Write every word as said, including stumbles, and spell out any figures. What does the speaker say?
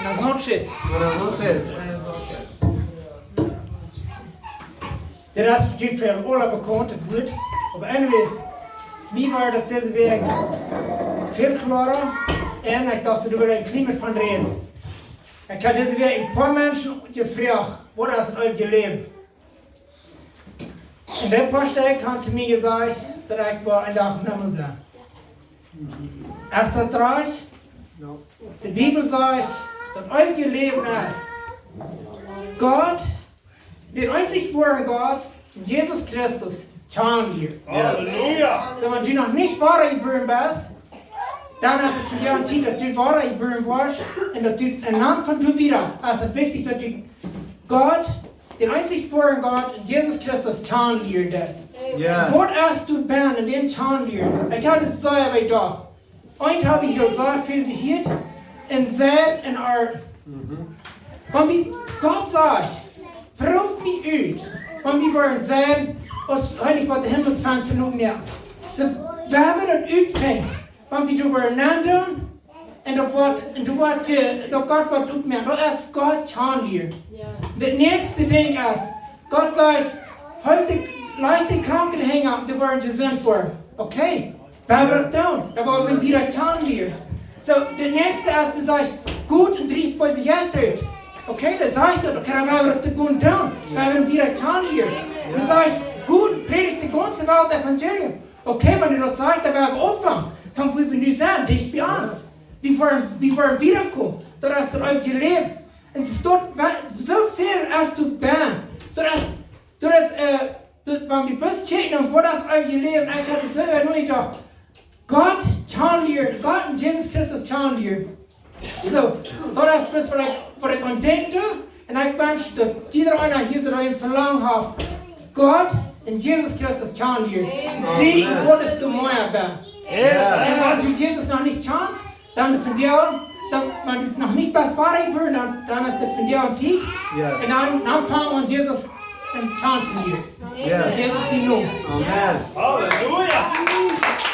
Buenas noches. Buenas noches. Dit es fa junt aula bekaunt, daut Wuat. Oba anyways, mie wia daut dise Wäakj väl kloara un ekj docht, doa wudd ekj een kjlien bät von räden. Ekj haud dise Wäakj een poa Menschen jefroacht, waut es daut eewje Läwen? Un de Post haud to mie jesajcht, daut ekj woa een Dach em Himmel sennen. Es daut rajcht? De Bibel sajcht, daut eewje Läwen es Gott, dän eenzich woaren Gott, un Jesus Christus, kjanen lieren. Halleluja! Soo, wan du noch nich wada jebuaren best, dan es et vondoag Tiet, daut du wada jebuaren woascht un daut du, un dan von nu wieda es et wichtich, daut du Gott, dän eenzich woaren Gott, un Jesus Christus kjanen lieren deist. Yes. Waut es daut, bie dän kjanen lieren? Ekj hab et soo jedocht. Eent hab ekj aul soo väl jehieet un seenen un ar. Wan wie, Gott sajcht, proow mie ut. Wan wie wellen seenen, aus heilich waut de Himmelsfenster oppmoaken. Soo, wie haben daut utjefongen, wan wie doa wellen nandoonen, un daut woat, un daut woat, äh, daut Gott woat oppmoaken. Daut es Gott kjanen lieren. Daut näakjste Dinkj es, Gott sajcht, heelt de, lajcht de Kranke de Henj opp, dee woaren jesunt woaren. Okay, wie haben daut jedonen. Daut woa wie wieda kjanen lieren. Soo, daut näakjste es, dee sajcht, got un drieft beese Jeista ut. Okay, dee sajcht daut, okay, dan woa wie daut jedonen. Wie haben wieda kjanen lieren. Dee sajcht, got, prädicht de gaunze Welt Evangelium. Okay, wan dee daut sajcht, dan woa wie aunfangen. Von wua wie nu sent, dicht bie ons. Wie woaren, wie woaren wieda komen. Daut es daut eewje Läwen. Un et es doa wa-, soo väl aus doa bie. Daut es, daut es, äh, daut, wan wie bloos kjikjen, dan woat daut eewje Läwen, ekj hab soo noch nich jedocht. Gott kjanen lieren, Gott un Jesus Christus kjanen lieren. Soo, daut es bloos waut ekj, waut ekj aun denkj, un ekj wensch daut jieda eena hia soo een Velangen haft, Gott un Jesus Christus kjanen lieren. Amen. Soo woat et mea woaren. Yes. Un wan du Jesus noch nich kjanst, dan vondoag, dan, wan du noch nich best wada jebuaren, dan, dan es et vondoag Tiet. Yes. Un dan, dan fang aun Jesus kjanen lieren. Yes. Jesus sienen Nomen. Amen. Halleluja!